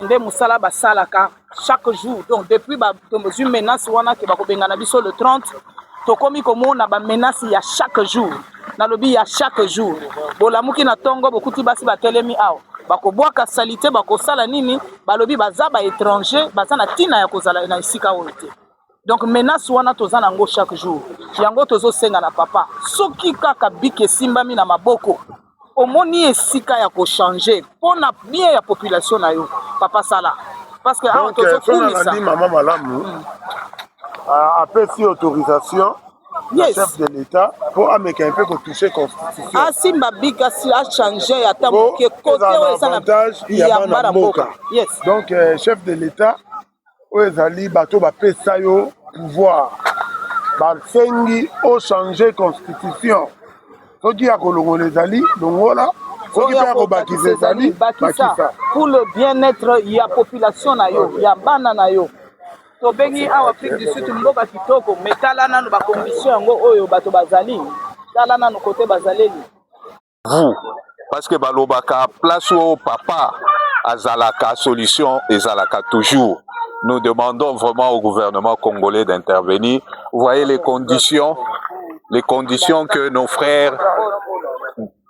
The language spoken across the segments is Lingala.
Nde mosala basalaka chaque jour. Donc depuis tozwi menace wana ke bakobengana biso le 30, tokomi komona bamenace ya chaque jour. Nalobi ya chaque jour. Bolamuki na ntongo, bokuti basi batelemi awa, bakobwaka saleté, bakosala nini. Balobi baza baétranger, baza na ntina ya kozala na esika oyo te. Donc menace wana toza nango chaque jour. Yango tozosenga na papa, soki kaka bic esimbami na maboko, omoni esika ya kochanger mpona bien ya population na yo, papa, sala, parce que awa tozokumisa. Mama malamu apesi autorisation na chef de l'État mpo ameka mpe kotouche constitution. Asimba bic, achange ata moke kote oyo eza avantage ya bana mboka. Donc chef de l'État, oyo ezali bato bapesa yo pouvoir, basengi ochange constitution. Soki ya kolongola ezali, longola. Soki mpe ya kobakisa ezali, bakisa. Pour le bien-être ya population na yo, ya bana na yo. Tobengi awa Afrique du Sud mboka kitoko, mais tala nanu bacondition yango oyo bato bazali. Tala nanu kote bazaleli. Vous, parce que balobaka, place oyo papa azalaka, solution ezalaka toujours. Nous demandons vraiment au gouvernement congolais d'intervenir. Vous voyez les conditions, les conditions que nos frères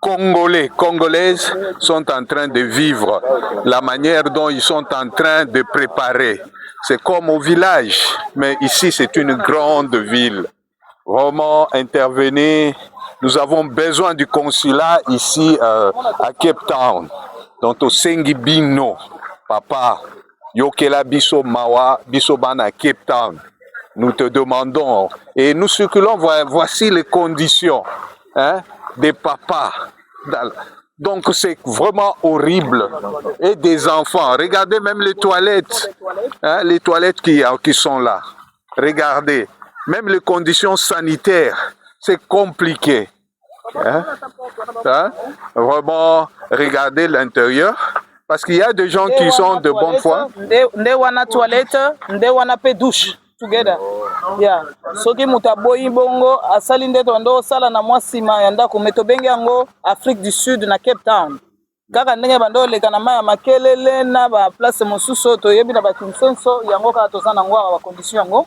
congolais, congolaises sont en train de vivre, la manière dont ils sont en train de préparer. C'est comme au village, mais ici c'est une grande ville. Vraiment intervenir. Nous avons besoin du consulat ici à Cape Town. Donc tosengi bino, papa, yokela biso mawa, biso bana Cape Town. Nous te demandons et nous circulons, voici les conditions, hein, des papas. Donc c'est vraiment horrible. Et des enfants. Regardez même les toilettes, hein, les toilettes qui sont là. Regardez. Même les conditions sanitaires, c'est compliqué. Hein? Hein? Vraiment, regardez l'intérieur. Parce qu'il y a des gens qui sont de bonne foi. Nde wana toilette, nde wana pe douche together. Yeah. Soki moto aboyi bongo, asali nde tobanda osala na mwa nsima ya ndako. Me tobengi yango Afrique du Sud na Cape Town, kaka ndenge banda oleka na mai ya makelele na baplace mosusu oyo toyebi na bakinsenso. Yango kaka toza nango awa, bacondition yango.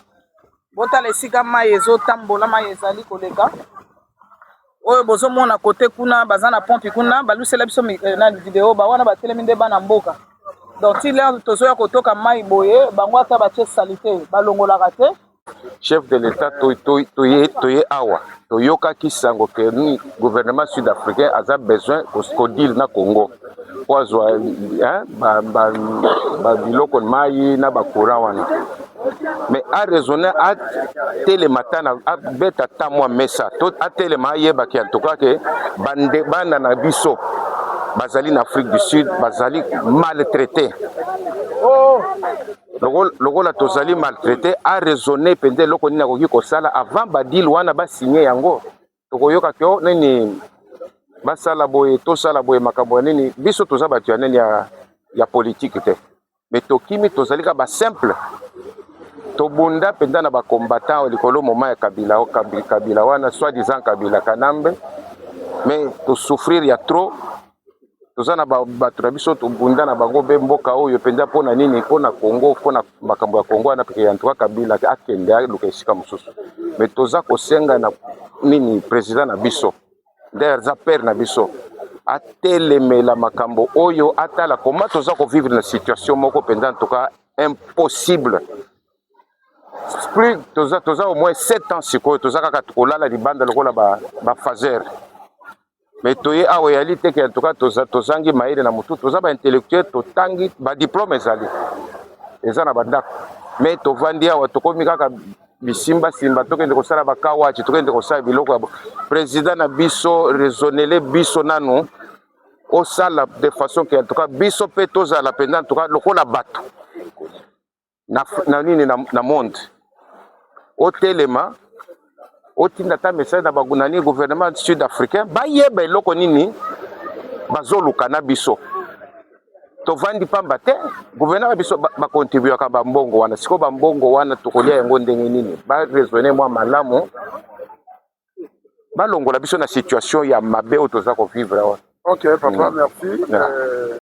Botala esika mai ezotambola, mai ezali koleka. Oyo bozomona kote kuna, baza na pompe kuna. Balusela biso na video bawana batelemi nde bana mboka. Donc ti l'heure tozoya kotoka mai boye, bango ata batie saleté, balongolaka te. Chef de l'État, toye toye awa, toyokaki sango ke ni gouvernement sud-africain aza besoin kodeal na Congo po azwa babiloko, mai na bacourant wana. Mais araisonne, atelema ta na abeta ta mwa mesa to atelema, ayebaki en tout cas ke bande bana na biso bazali na Afrique du Sud, bazali maltraité. Lokola tozali maltraité, araisonne mpenza eloko nini akoki kosala avant badeal wana basigne yango. Tokoyoka ke o nini, basala boye, tosala boye, makambo ya nini. Biso toza bato ya nini, ya politike te, mais tokimi, tozali kaka basimple. Tobunda mpenza na bacombattant likolo moma ya Kabila, Kabila wana, soi disant Kabila Kanambe. Mais tosouffrir ya trop. Toza na bato na biso, tobunda na bango mpe mboka oyo mpenza. Mpona nini? Mpona Congo, mpona makambo ya Congo wana. Peke yantuka Kabila akende, aluka esika mosusu. Mais toza kosenga na nini, président na biso nde aza père na biso, atelemela makambo oyo, atala koma toza kovivre na situation moko mpenza en tout cas impossible. Plus toza au moins 7 ans sikoyo, toza kaka kolala libanda lokola baphaseur ba. Mais toye awa, eyali te ke en tout cas tozangi mayele na motu. Toza baintellectuel, totangi, badiplôme ezali, eza na bandako. Mais tovandi awa, tokomi kaka bisimbasimba. Tokende kosala bakawaci, tokende kosala biloko ya président na biso. Raisonnele biso nanu, osala de façon ke en tout cas biso mpe tozala mpenza en tout cas lokola bato na nini, na monde. Otelema, otinda ata message na nani, gouvernement sud africain, bayeba eloko nini bazoluka na biso. Tovandi pamba te. Gouvernement na biso bakontribuaka bambongo wana. Sikoyo bambongo wana tokolia yango ndenge nini? Baraisonne mwa malamu, balongola biso na situation ya mabe oyo toza kovivre awa. Ok papa, merci. Yeah.